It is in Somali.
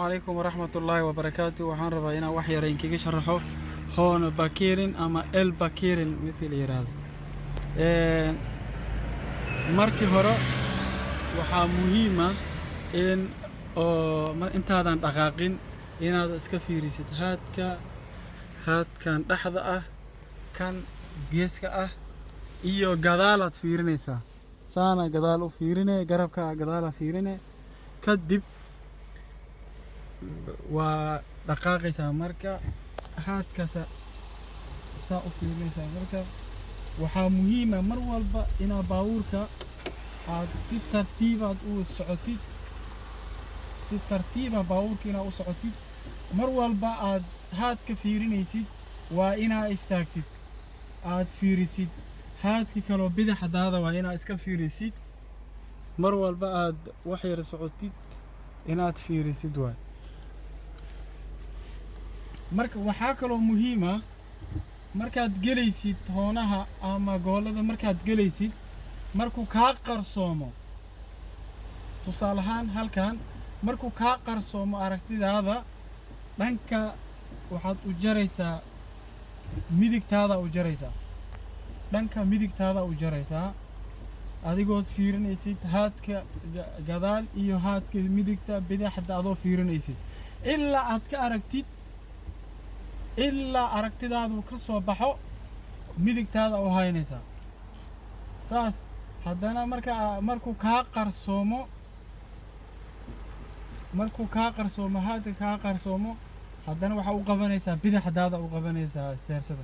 Calaykum waraxmatullaahi wabarakaatu. Waxaan rabaa inaan wax yar inkaga sharaxo honeparkering ama L-parkering midkii la yiraahdo. Markii hore waxaa muhiim ah in oo intaadan dhaqaaqin inaad iska fiirisid haadka, haadkan dhexda ah, kan geeska ah iyo gadaalaad fiirinaysaa. Saana gadaal u fiirine, garabka gadaala fiirine, kadib waa dhaqaaqaysaa. Marka haadkaasa saa u fiirinaysaa. Marka waxaa muhiim ah mar walba inaad baabuurka aad si tartiibaad u socotid, si tartiiba baabuurka inaad u socotid. Mar walba aad haadka fiirinaysid waa inaa istaagtid, aad fiirisid haadka kaloo bidaxdaada, waa inaad iska fiirisid. Mar walba aad wax yar socotid inaad fiirisid waay. Marka waxaa kaloo muhiim ah markaad gelaysid hoonaha ama goolada, markaad gelaysid, markuu kaa qarsoomo, tusaale ahaan halkan, markuu kaa qarsoomo aragtidaada, dhanka waxaad u jaraysaa midigtaada, u jaraysaa dhanka midigtaada u jaraysaa, adigood fiirinaysid haadka gadaal iyo haadka midigta, bidaxda adoo fiirinaysid, ilaa aad ka aragtid, ilaa aragtidaadu ka soo baxo midigtaada u haynaysaa saas. Haddana marka markuu kaa qarsoomo, markuu kaa qarsoomo haadka kaa qarsoomo, haddana waxaa u qabanaysaa bidaxdaada, u qabanaysaa seersada.